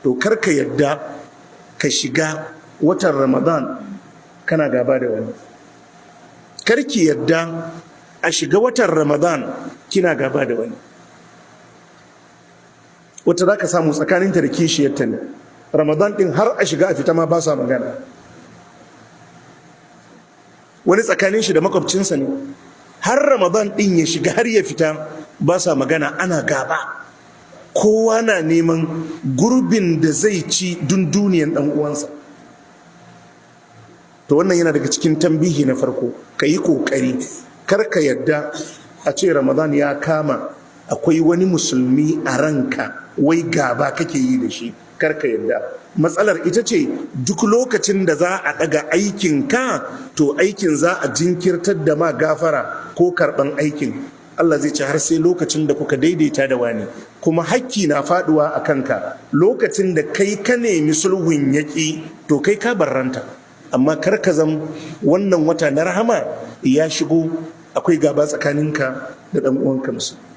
To kar ka yadda ka shiga watan Ramadan kana gaba da wani. Karki yadda a shiga watan Ramadan kina gaba da wani. Wata za ka samu tsakaninta da kishiyarta ne, Ramadan din har a shiga a fita ma ba sa magana. Wani tsakanin shi da makwabcinsa ne, har Ramadan din ya shiga har ya fita ba sa magana, ana gaba. Kowa na neman gurbin da zai ci dunduniyan dan uwansa. To wannan yana daga cikin tambihi na farko. Ka yi kokari kar ka yadda a ce Ramadan ya kama akwai wani musulmi a ranka wai gaba kake yi da shi. Kar ka yadda. Matsalar ita ce, duk lokacin da za a daga aikin ka, to aikin za a jinkirtar da ma gafara ko karban aikin. Allah zai ce har sai lokacin da kuka daidaita da wani. Kuma hakki na faduwa a kanka lokacin da kai ka nemi sulhun yaƙi, to kai ka barranta. Amma kar ka zam wannan wata na rahama ya shigo akwai gaba tsakaninka da ɗan uwanka musulmi.